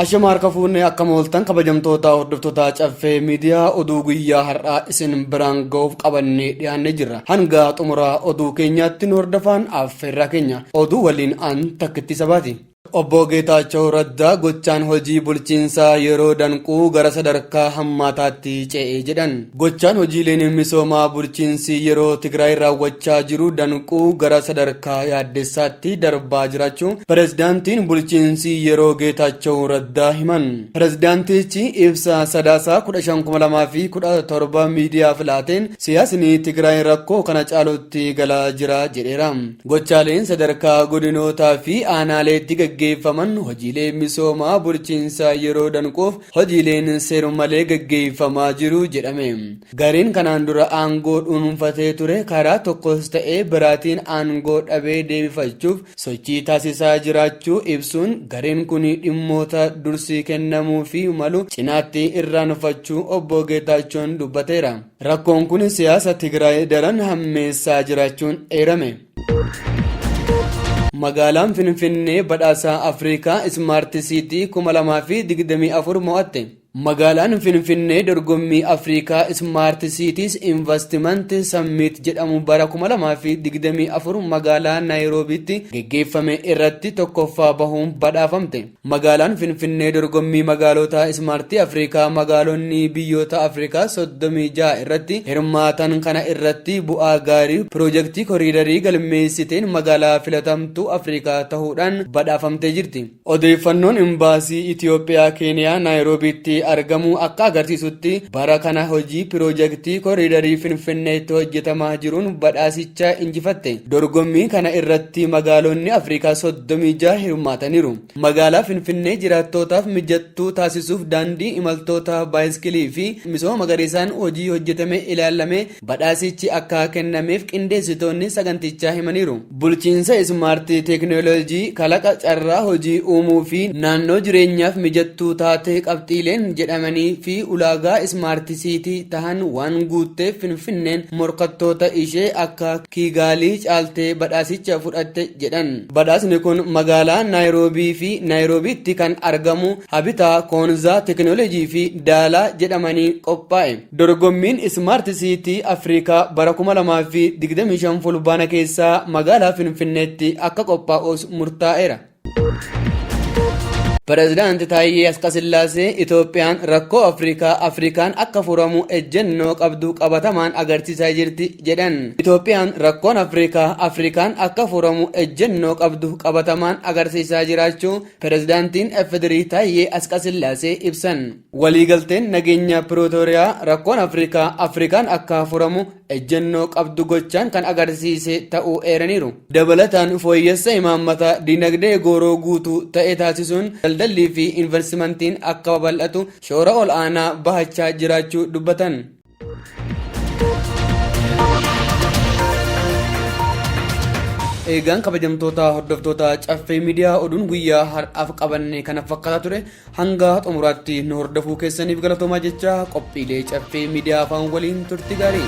Ashama harka fuunne akkam ooltan kabajamtoota hordoftoota Caffee Miidiyaa, oduu guyyaa har'aa isin biraan ga'uuf qabannee dhiyaannee jirra. Hanga xumura oduu keenyaatti nu hordofaan affeerraa keenya. Oduu waliin an Takkittii Sabaati. Obbo Geetaachaw Raddaa gochaan hojii bulchiinsaa yeroo danquu gara sadarkaa hammaataatti ce'e jedhan. Gochaan hojiileen misoomaa bulchiinsi yeroo Tigraay raawwachaa jiru danquu gara sadarkaa yaaddessaatti darbaa jiraachuu Pirezidaantiin bulchiinsi yeroo Geetaachaw Raddaa himan. Pirezidaantichi ibsa Sadaasa 15,2017 miidiyaaf laateen siyaasni Tigraay rakkoo kana caalutti galaa jira jedheera. Gochaaleen sadarkaa godinootaa fi aanaaleetti gaggeeffaman hojiilee misoomaa bulchiinsa yeroo danquuf hojiileen seer-malee gaggeeffamaa jiru jedhame. Gareen kanaan dura aangoo dhuunfatee ture karaa tokkos ta'ee biraatiin aangoo dhabee deebifachuuf sochii taasisaa jiraachuu ibsuun, gareen kun dhimmoota dursi kennamuufii malu cinaatti irraanfachuu Obbo Geetaachoon dubbateera. Rakkoon kun siyaasa Tigraay daran hammeessaa jiraachuun eerame. Magaalaan Finfinnee badhaasa Afrikaa Ismaarti Siitii 2024 mo'atte. Magaalaan Finfinnee dorgommii Afrikaa Ismaarti Siitiis Investimanti Sammiit jedhamu bara 2024 magaalaa Naayiroobiitti geggeeffame irratti tokkoffaa bahuun badhaafamte. Magaalaan Finfinnee dorgommii magaalota Ismaartii Afrikaa magaalonni biyyoota Afrikaa 36 irratti hirmaatan kana irratti bu'aa gaarii piroojektii koriidarii galmeessiteen magaalaa filatamtuu Afrikaa tahuudhaan badhaafamtee jirti. Odeeffannoon Imbaasii Itiyoophiyaa Keeniyaa Naayiroobiitti argamu akka agarsiisutti bara kana hojii piroojektii koriidarii Finfinneetti hojjetamaa jiruun badhaasicha injifatte. Dorgommii kana irratti magaalonni Afrikaa 36 hirmaataniiru. Magaalaa Finfinnee jiraattootaaf mijattuu taasisuuf daandii imaltoota baayiskilii fi misooma magariisaan hojii hojjetame ilaallamee badhaasichi akka kennameef qindeessitoonni sagantichaa himaniiru. Bulchiinsa ismaartii teeknooloojii, kalaqa carraa hojii uumuu fi naannoo jireenyaaf mijattuu taate qabxiileen jedhamanii fi ulaagaa ismaarti siitii tahan waan guutteef Finfinneen morkattoota ishee akka Kiigaalii caaltee badhaasicha fudhatte jedhan. Badhaasni kun magaalaa Naayiroobii fi Naayiroobiitti kan argamu Habitaa, Koonzaa Teeknooloojii fi Daalaa jedhamanii qophaa'e. Dorgommiin Ismaart Siitii Afrikaa bara 2025 Fulbaana keessa magaalaa Finfinneetti akka qophaa'us murtaa'eera. Pireezidaanti Taayyee Asqasillaasee Itoophiyaan rakkoo Afrikaa Afrikaan akka furamu ejjennoo qabdu qabatamaan agarsiisaa jirti jedhan. Itoophiyaan rakkoon Afrikaa Afrikaan akka furamu ejjennoo qabdu qabatamaan agarsiisaa jiraachuu Pireezidaantiin FDRI Taayyee Asqasillaasee ibsan. Waliigalteen nageenya Pirootooriyaa rakkoon Afrikaa Afrikaan akka furamu ejjennoo qabdu gochaan kan agarsiise ta'uu eeraniiru. Dabalataan fooyyessa imaammata dinagdee gooroo guutuu ta'e taasisuun daldallii fi invastimantiin akka babal'atu shoora ol'aanaa bahachaa jiraachuu dubbatan. Eegaan kabajamtoota hordoftoota Caffee Miidiyaa, oduun guyyaa har'aaf qabanne kana fakkaataa ture. Hanga xumuraatti nu hordofuu keessaniif galatoomaa jecha, qophiilee Caffee Miidiyaa afaan waliin turti gaarii.